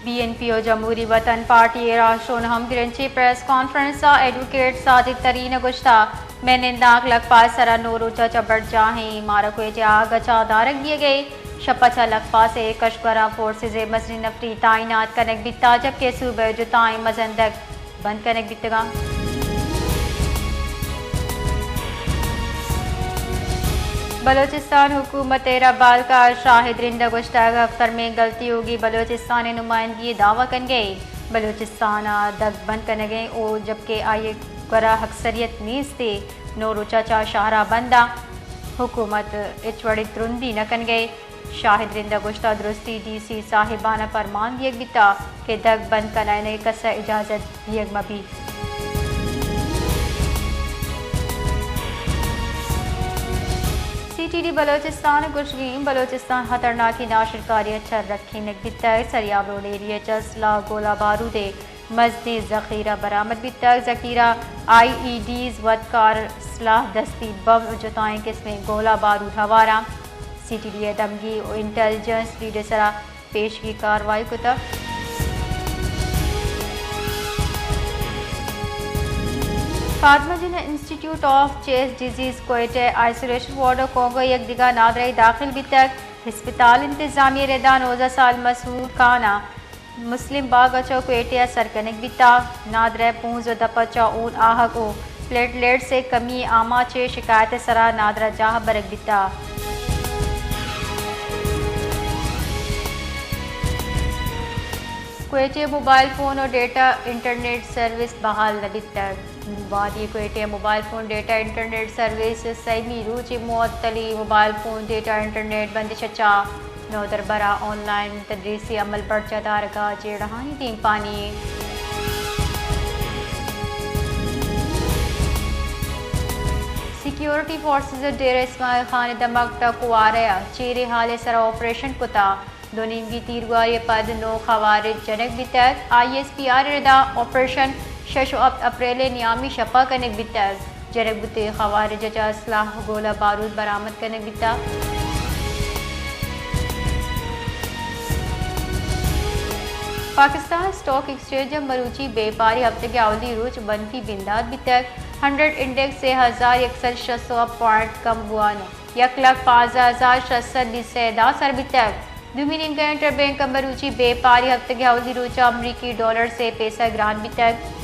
Be N P ءُ جمہوری وطن پارٹی ءِ راہشون ءَ ہمگرنچیں پریس کانفرنس ءَ ایڈووکیٹ ساجد ترین ءَ گوشتگ، مئے نندانک لکپاس ءِ سرا نو روچ ءَ چہ بڈجاہ ایں، مارا کوئٹہ ءَ آگ ءَ چہ دارگ دیگ ءَ، شپ ءَ چہ لکپاس ءِ کشگوراں فورسز ءِ مزنیں نفری تعینات کنگ بیتگ، جبکہ صوبہ ءِ جتائیں مزن دگ بند کنگ بیتگ اَنت۔ بلوچستان حکومت ءِ ربالکار شاہد رند ءَ گوشتگ، ہفت رمیں گلتی اوگی بلوچستان ءِ نمائندگی ءِ دعوی کنگ ءَ، بلوچستان ءَ دگ بند کنگ ءَ او جبکہ آئی ءِ گورا اکثریت نیست ءُ نو روچ ءَ چہ شاہراہ بند اَنت، حکومت ہچ وڑیں ترندی نہ کنگ ءَ۔ شاہد رند ءَ گوشتگ، درستی ڈی سی صاحبان ءَ پرمان دیگ بیتگ کہ دگ بند کنائینگ ءِ کس ءَ اجازت دیگ مہ بیت۔ سی ٹی ڈی بلوچستان ءِ گوشگ اِنت، بلوچستان خطرناکیں ناشرکاری ءَ چہ رکینگ بیتگ، سریاب روڈ ایریا ءَ چہ اسلحہ، گولہ بارود ءِ مزنیں ذخیرہ برآمد بیتگ۔ ذخیرہ آئی ای ڈیز، وتکار اسلحہ، دستی بم ءُ جتائیں قسمیں گولہ بارود ہوار اَنت۔ سی ٹی ڈی ءِ دمگی ءُ انٹیلیجنس لیڈ ءِ سرا پیشگی کاروائی کتگ۔ Fatima Jinnah institute of chest disease Quetta ءِ آئسولیشن وارڈ ءَ کونگو ءِ یک دگہ نادراہے داخل بیتگ۔ ہسپتال انتظامیہ ءِ ردا نوزدہ سال مسعود خان ءَ مسلم باغ ءَ چہ کوئٹہ ءَ سر کنگ بیتگ۔ نادراہ ءِ پونز ءُ دپ ءَ چہ ہون آہگ ءُ پلیٹلیٹس ءِ کمی ءِ آماچ ءِ شکایت ءِ سرا نادراہ جاہ برگ بیتگ۔ کوئٹہ ءِ موبائل فون ءُ ڈیٹا انٹرنیٹ سروس بحال نہ بیتگ۔ وادی کوئٹہ ءِ mobile phone data internet service ءِ سیمی روچ ءَ معطلی۔ موبائل فون ڈیٹا انٹرنیٹ بندش ءَ چہ نودربر ءَ آن لائن تدریسی عمل برجاہ دارگ ءَ جیڑہانی دیمپانی۔ سیکیورٹی فورسز ءَ ڈیرہ اسماعیل خان ءِ دمگ ٹکوارہ ءَ چیریں ہال ءِ سرا آپریشن کتگ۔ دو نیمگی تیرگواری ءَ پد نو خوارج جنگ بیتگ۔ آئی ایس پی آر ءِ ردا آپریشن شش ءُ ہپت اپریل ءِ نیامی شپ ءَ کنگ بیتگ۔ جنگ بوتگیں خوارج ءَ چہ اسلحہ ءُ گولہ بارود برآمد کنگ بیتگ۔ پاکستان اسٹاک ایکسچینج ءَ مروچی بیپاری ہفتگ ءِ اولی روچ منفی بندات بیتگ۔ ہنڈریڈ انڈیکس سے ہزار یک سد شست ءُ ہپت پوائنٹ کم بوان ءَ یک لکھ پانزدہ ہزار شش سد بیست ءُ دہ ءَ سر بیتگ۔ دومی نیمگ ءَ انٹر بینک ءَ مروچی بیپاری ہفتگ ءِ اولی روچ ءَ امریکی ڈالر سے پیسہ گران بیتگ۔